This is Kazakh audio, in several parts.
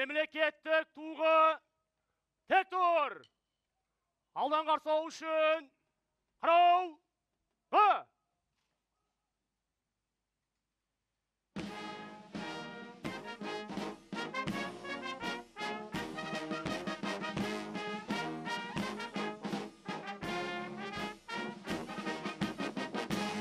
Мемлекеттік туға тек тұр. Алдан қарсы алу үшін қарау.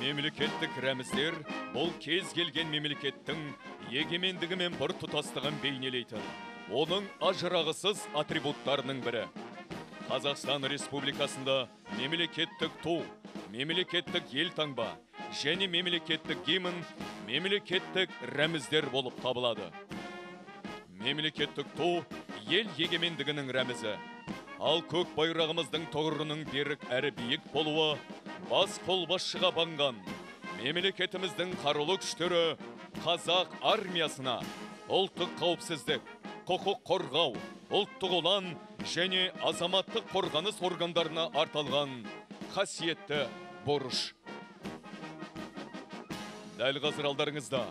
Мемлекеттік рәміздер бұл кез келген мемлекеттің егемендігі мен біртұтастығын бейнелейтін, оның ажырағысыз атрибуттарының бірі. Қазақстан Республикасында мемлекеттік ту, мемлекеттік елтаңба және мемлекеттік гимн мемлекеттік рәміздер болып табылады. Мемлекеттік ту ел егемендігінің рәмізі. Ал көк байрағымыздың тұғырының берік әрі биік болуы бас қолбасшыға бағынған мемлекетіміздің қарулы күштері қазақ армиясына ұлттық қауіпсіздік, құқық қорғау, ұлттық ұлан және азаматтық қорғаныс органдарына арталған қасиетті борыш. Дәл қазір алдарыңызда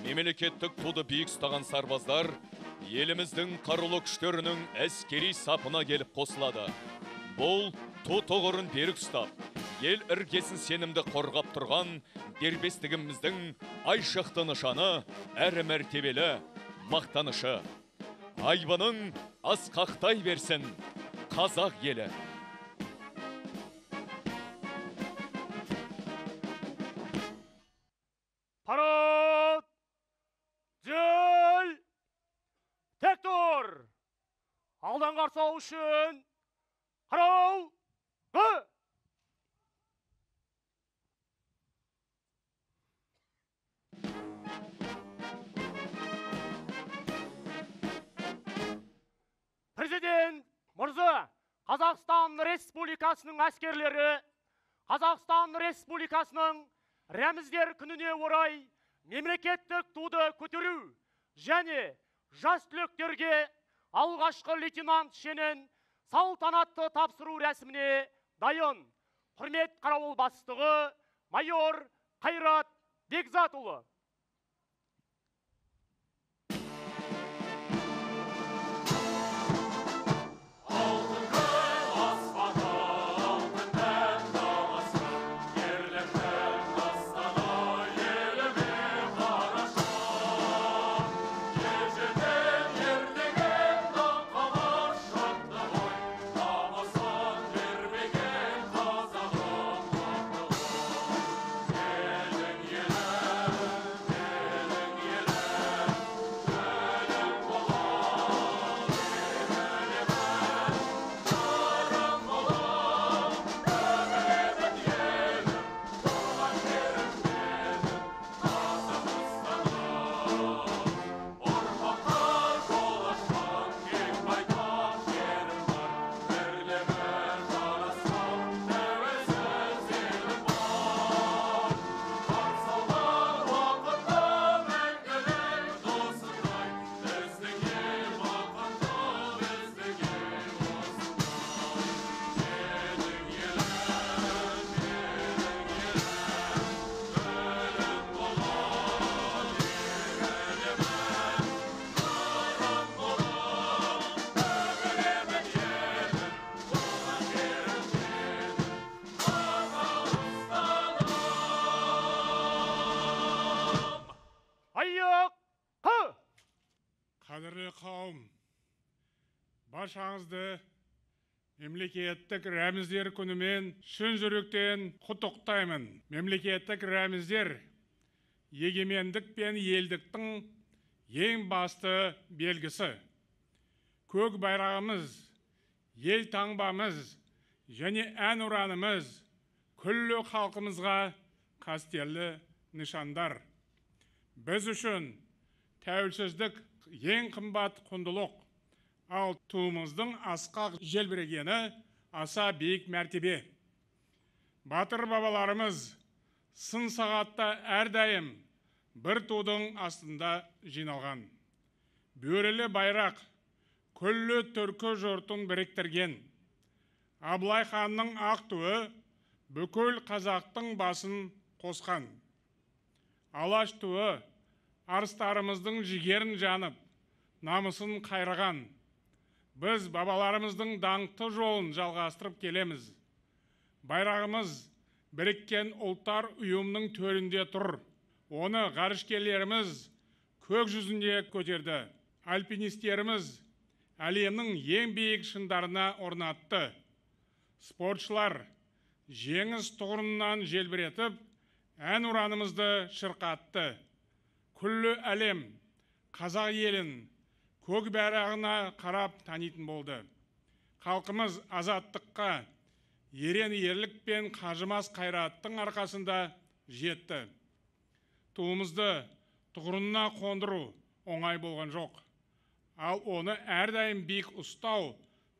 мемлекеттік туды биік ұстаған сарбаздар еліміздің қарулы күштерінің әскери сапына келіп қосылады. Бұл ту тұғырын берік ұстап, ел іргесін сенімді қорғап тұрған дербестігіміздің айшықты нышаны әрі мәртебелі мақтанышы. Айбының асқақтай берсін қазақ елі. Парад! Жүл! Тек тұр! Алдан қарсы алу үшін қарау! Президент мырза, Қазақстан Республикасының әскерлері Қазақстан Республикасының рәміздер күніне орай мемлекеттік туды көтеру және жас түлектерге алғашқы лейтенант шенін салтанатты тапсыру рәсіміне дайын. Құрмет қарауыл бастығы майор Қайрат Бекзатұлы. Қадірлі қауым, баршаңызды мемлекеттік рәміздер күнімен шын жүректен құттықтаймын. Мемлекеттік рәміздер егемендік пен елдіктің ең басты белгісі. Көк байрағымыз, ел таңбамыз және ән ұранымыз күллі халқымызға қастерлі нышандар. Біз үшін тәуелсіздік ең қымбат құндылық, ал туымыздың асқақ желбірегені аса биік мәртебе. Батыр бабаларымыз сын сағатта әрдайым бір тудың астында жиналған. Бөрілі байрақ күллі түркі жұртын біріктірген. Абылай ханның ақ туы бүкіл қазақтың басын қосқан. Алаш туы арыстарымыздың жігерін жанып, намысын қайраған. Біз бабаларымыздың даңқты жолын жалғастырып келеміз. Байрағымыз Біріккен Ұлттар Ұйымының төрінде тұр. Оны ғарышкерлеріміз көк жүзінде көтерді. Альпинистеріміз әлемнің ең биік шыңдарына орнатты. Спортшылар жеңіс тұғырынан желбіретіп, ән ұранымызды шырқатты. Күллі әлем қазақ елін көк байрағына қарап танитын болды. Халқымыз азаттыққа ерен ерлік пен қажымас қайраттың арқасында жетті. Туымызды тұғырына қондыру оңай болған жоқ. Ал оны әрдайым биік ұстау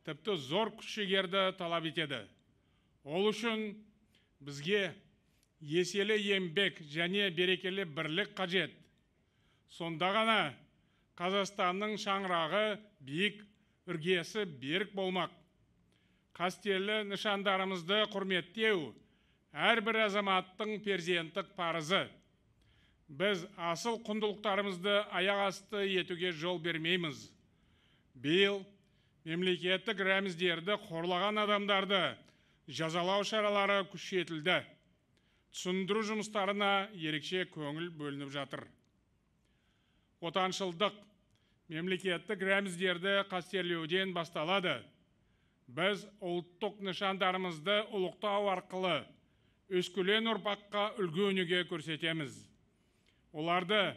тіпті зор күш-жігерді талап етеді. Ол үшін бізге еселі еңбек және берекелі бірлік қажет. Сонда ғана Қазақстанның шаңырағы биік, іргесі берік болмақ. Қастерлі нышандарымызды құрметтеу әрбір азаматтың перзенттік парызы. Біз асыл құндылықтарымызды аяқ асты етуге жол бермейміз. Биыл мемлекеттік рәміздерді қорлаған адамдарды жазалау шаралары күшейтілді. Түсіндіру жұмыстарына ерекше көңіл бөлініп жатыр. Отаншылдық мемлекеттік рәміздерді қастерлеуден басталады. Біз ұлттық нышандарымызды ұлықтау арқылы өскелең ұрпаққа үлгі өнеге көрсетеміз. Оларды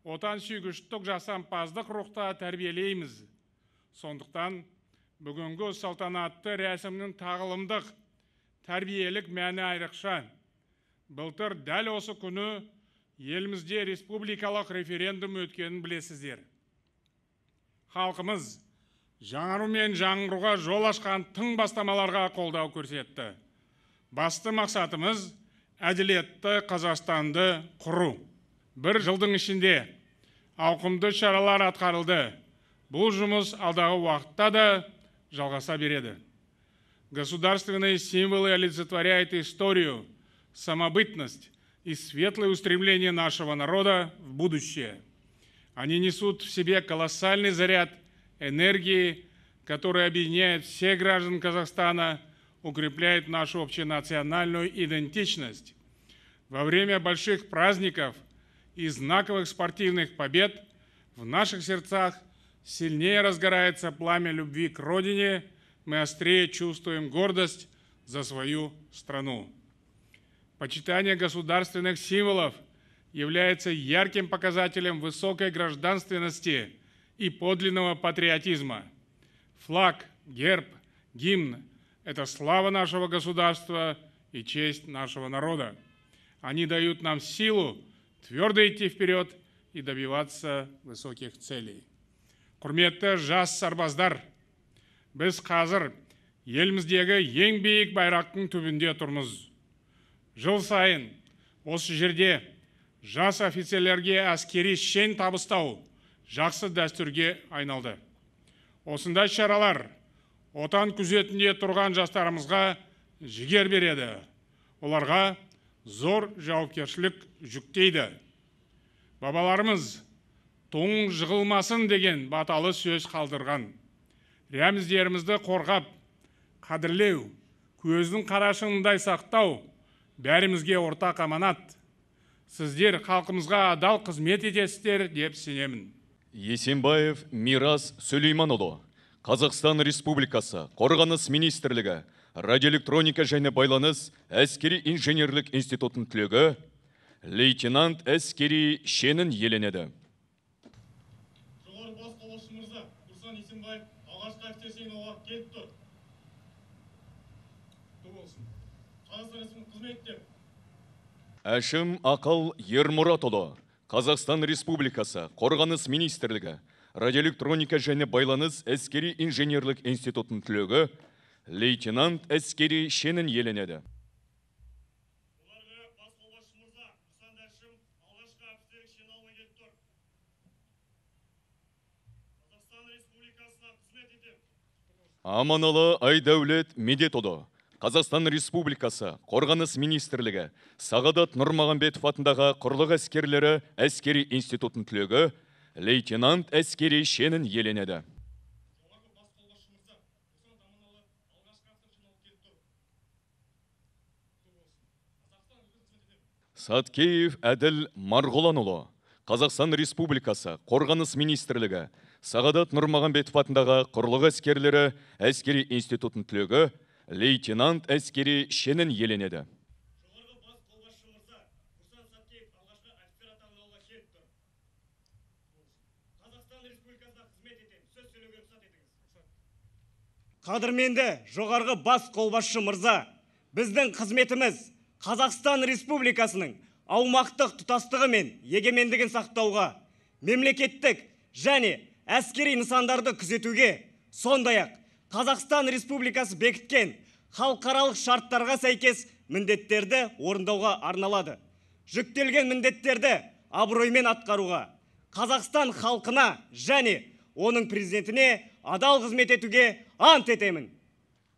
отансүйгіштік жасампаздық рухта тәрбиелейміз. Сондықтан бүгінгі салтанатты рәсімнің тағылымдық, тәрбиелік мәні айрықша. Былтыр дәл осы күні елімізде республикалық референдум өткенін білесіздер. Халқымыз жаңару мен жаңғыруға жол ашқан тың бастамаларға қолдау көрсетті. Басты мақсатымыз әділетті Қазақстанды құру. Бір жылдың ішінде ауқымды шаралар атқарылды. Бұл жұмыс алдағы уақытта да жалғаса береді. Государственные символы олицетворяют историю, самобытность и светлое устремление нашего народа в будущее. Они несут в себе колоссальный заряд энергии, который объединяет всех граждан Казахстана, укрепляет нашу общенациональную идентичность. Во время больших праздников и знаковых спортивных побед в наших сердцах сильнее разгорается пламя любви к родине, мы острее чувствуем гордость за свою страну. Почитание государственных символов является ярким показателем высокой гражданственности и подлинного патриотизма. Флаг, герб, гимн – это слава нашего государства и честь нашего народа. Они дают нам силу твердо идти вперед и добиваться высоких целей. Құрметті жас сарбаздар, біз қазір еліміздегі ең биік байрақтың түбінде тұрмыз. Жыл сайын осы жерде жас офицерлерге әскери шен табыстау жақсы дәстүрге айналды. Осындай шаралар отан күзетінде тұрған жастарымызға жігер береді. Оларға зор жауапкершілік жүктейді. Бабаларымыз тоң жығылмасын деген баталы сөз қалдырған. Рәміздерімізді қорғап, қадірлеу, көздің қарашығындай сақтау бәрімізге ортақ аманат. Сіздер халқымызға адал қызмет етесіздер деп сенемін. Есенбаев Мирас Сүлейманұлы, Қазақстан Республикасы Қорғаныс Министрлігі, Радиоэлектроника және байланыс әскери инженерлік институтының түлегі, лейтенант әскери шенін иеленеді. Жоғары бас қолбасшы мырза, Нұрсан Есенбаев алғашқы офицер шенін алуға келіп тұр. Құтты болсын. Қазақстан Республикасының қызметте. Әшім Ақыл Ермұратұлы, Қазақстан Республикасы Қорғаныс Министрлігі, Радиоэлектроника және байланыс әскери инженерлік институтының түлегі, лейтенант әскери шенін иеленеді. Оларға бас қолбасшы мырза, Нұрсан Әшім алғашқы офицерлік шен алуға келіп тұр. Қазақстан Республикасына қызмет етемін. Аманалы Айдәулет Медетұлы, Қазақстан Республикасы Қорғаныс Министрлігі, Сағадат Нұрмағамбетов атындағы құрлық әскерлері әскери институтының түлегі, лейтенант әскери шенін иеленеді. Саткеев Әділ Марғұланұлы, Қазақстан Республикасы Қорғаныс Министрлігі, Сағадат Нұрмағамбетов атындағы Құрлық әскерлері әскери институтының түлегі, лейтенант әскери шенін иеленеді. Жоғарғы бас қолбасшы мырза, Курсант Саткеев алғашқы офицер атағын алуға келіп тұр. Қазақстан Республикасына қызмет етемін. Сөз сөйлеуге рұқсат етіңіз. Қадірменді жоғарғы бас қолбасшы мырза, біздің қызметіміз Қазақстан Республикасының аумақтық тұтастығы мен егемендігін сақтауға, мемлекеттік және әскери нысандарды күзетуге, сондай-ақ Қазақстан Республикасы бекіткен халықаралық шарттарға сәйкес міндеттерді орындауға арналады. Жүктелген міндеттерді абыроймен атқаруға, Қазақстан халқына және оның президентіне адал қызмет етуге ант етемін.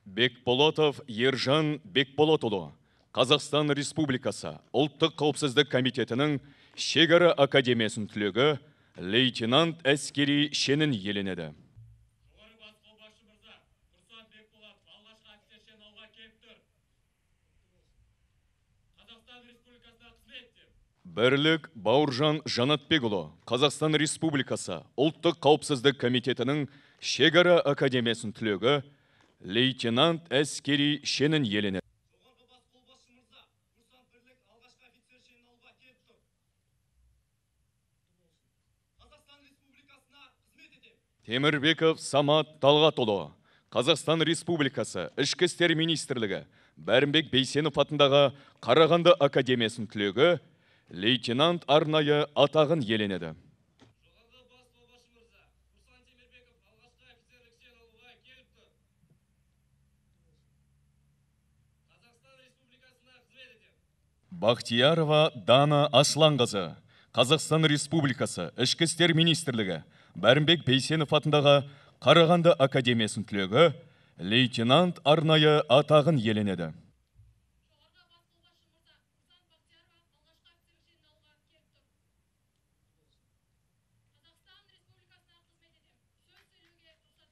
Бекболатов Ержан Бекболатұлы, Қазақстан Республикасы Ұлттық қауіпсіздік комитетінің Шекара академиясының түлегі, лейтенант әскери шенін иеленеді. Жоғарғы бас қолбасшы мырза, Курсант Бекболатов алғашқы офицер шенін алуға келіп тұр. Қазақстан Республикасына қызмет етемін. Бірлік Бауыржан Жанатбекұлы, Қазақстан Республикасы Ұлттық қауіпсіздік комитетінің Шекара академиясының түлегі, лейтенант әскери шенін иеленеді. Жоғарғы бас қолбасшы мырза, Курсант Бірлік алғашқы офицер шенін алуға келіп тұр. Қазақстан Республикасына қызмет етемін. Темірбеков Самат Талғатұлы, Қазақстан Республикасы Ішкі істер министрлігі, Бәрімбек Бейсенов атындағы Қарағанды академиясының түлегі, лейтенант арнайы атағын иеленеді. Жоғарғы бас қолбасшы мырза, Курсант Темірбеков алғашқы офицерлік шен алуға келіп тұр. Қазақстан Республикасына қызмет етемін. Бақтиярова Дана Асланқызы, Қазақстан Республикасы Ішкі істер министрлігі, Бәрімбек Бейсенов атындағы Қарағанды академиясының түлегі, лейтенант арнайы атағын иеленеді. Жоғарғы бас қолбасшы мырза, Курсант Бақтиярова алғашқы офицерлік шенін алуға келіп тұр. Қазақстан Республикасына қызмет етемін. Сөз сөйлеуге рұқсат етіңіз.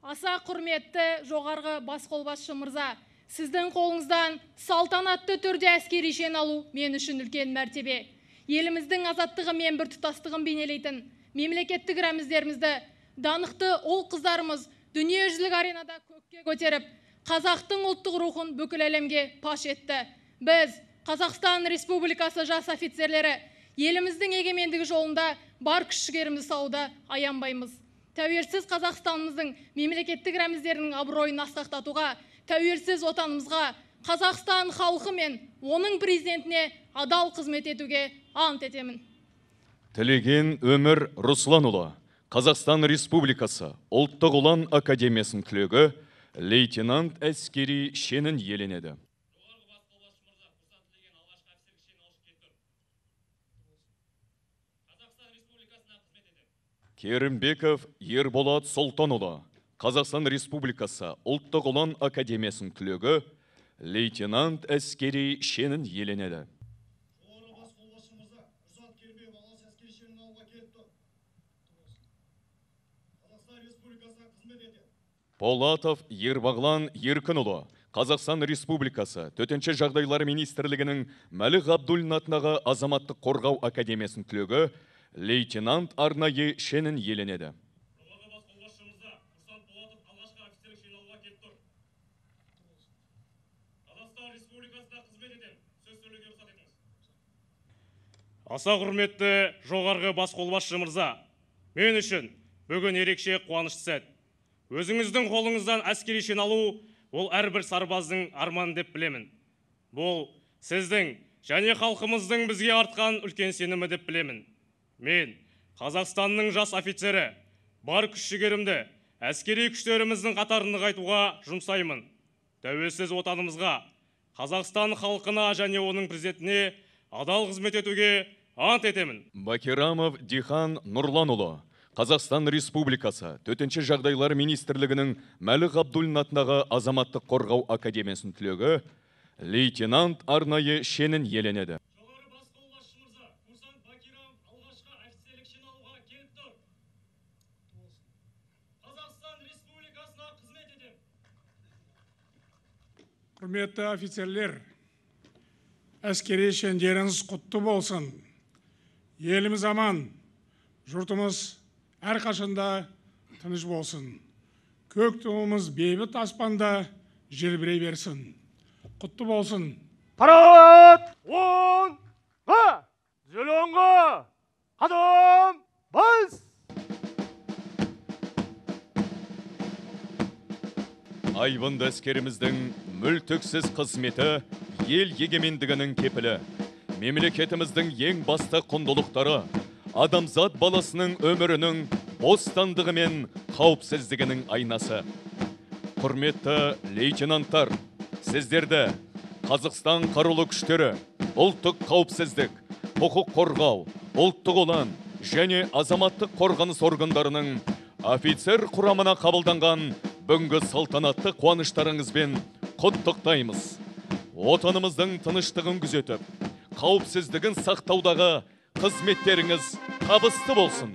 Аса құрметті жоғарғы бас қолбасшы мырза, сіздің қолыңыздан салтанатты түрде әскери шен алу мен үшін үлкен мәртебе. Еліміздің азаттығы мен біртұтастығын бейнелейтін мемлекеттік рәміздерімізді данықты ұл қыздарымыз дүниежүзілік аренада көкке көтеріп, қазақтың ұлттық рухын бүкіл әлемге паш етті. Біз, Қазақстан Республикасы жас офицерлері, еліміздің егемендігі жолында бар күш-жігерімізді салуда аянбаймыз. Тәуелсіз Қазақстанымыздың мемлекеттік рәміздерінің абыройын асқақтатуға, тәуелсіз отанымызға, Қазақстан халқы мен оның президентіне адал қызмет етуге ант етемін. Тілеген Өмір Русланұлы, Қазақстан Республикасы Ұлттық ұлан академиясының түлегі, лейтенант әскери шенін иеленеді. Жоғарғы бас қолбасшы мырза, Курсант Тілеген алғашқы офицерлік шенін алуға келіп тұр. Қазақстан Республикасына қызмет етемін. Керімбеков Ерболат Сұлтанұлы, Қазақстан Республикасы Ұлттық ұлан академиясының түлегі, лейтенант әскери шенін иеленеді. Жоғарғы бас қолбасшы мырза, Курсант Керімбеков алғашқы әскери шенін алуға келіп тұр. Қазақстан Республикасына қызмет етемін. Полатов Ербағлан Еркінұлы, Қазақстан Республикасы Төтенше жағдайлар министрлігінің Мәлік Ғабдуллин атындағы Азаматтық қорғау академиясының түлегі, лейтенант арнайы шенін иеленеді. Жоғарғы бас қолбасшы мырза, Курсант Полатов алғашқы офицерлік шенін алуға келіп тұр. Қазақстан Республикасына қызмет етемін. Сөз сөйлеуге рұқсат етіңіз. Аса құрметті жоғарғы бас қолбасшы мырза, мен үшін бүгін ерекше қуанышты сәт. Өзіңіздің қолыңыздан әскери шен алу ол әрбір сарбаздың арманы деп білемін. Бұл сіздің және халқымыздың бізге артқан үлкен сенімі деп білемін. Мен Қазақстанның жас офицері, бар күш-жігерімді әскери күштеріміздің қатарын нығайтуға жұмсаймын. Тәуелсіз отанымызға, Қазақстан халқына және оның президентіне адал қызмет етуге ант етемін. Бакирамов Дихан Нұрланұлы, Қазақстан Республикасы Төтенше жағдайлар министрлігінің Мәлік Ғабдуллин атындағы Азаматтық қорғау академиясының түлегі, лейтенант арнайы шенін иеленеді. Жоғары бас қолбасшы мырза, курсант Бакирамов алғашқы офицерлік шен Отбасына қызмет етемін. Құрметті офицерлер, әскери шендеріңіз құтты болсын. Еліміз аман, жұртымыз әрқашанда тыныш болсын. Көк туымыз бейбіт аспанда желбірей берсін. Құтты болсын. Парад! Оңға! Түзел оңға! Қадам! Бас! Айбынды әскеріміздің мүлтіксіз қызметі ел егемендігінің кепілі. Мемлекетіміздің ең басты құндылықтары, адамзат баласының өмірінің бостандығы мен қауіпсіздігінің айнасы. Құрметті лейтенанттар, сіздерді Қазақстан Қарулы Күштері, ұлттық қауіпсіздік, құқық қорғау, ұлттық ұлан және азаматтық қорғаныс органдарының офицер құрамына қабылданған бүгінгі салтанатты қуаныштарыңызбен құттықтаймыз. Отанымыздың тыныштығын күзетіп, қауіпсіздігін сақтаудағы қызметтеріңіз табысты болсын.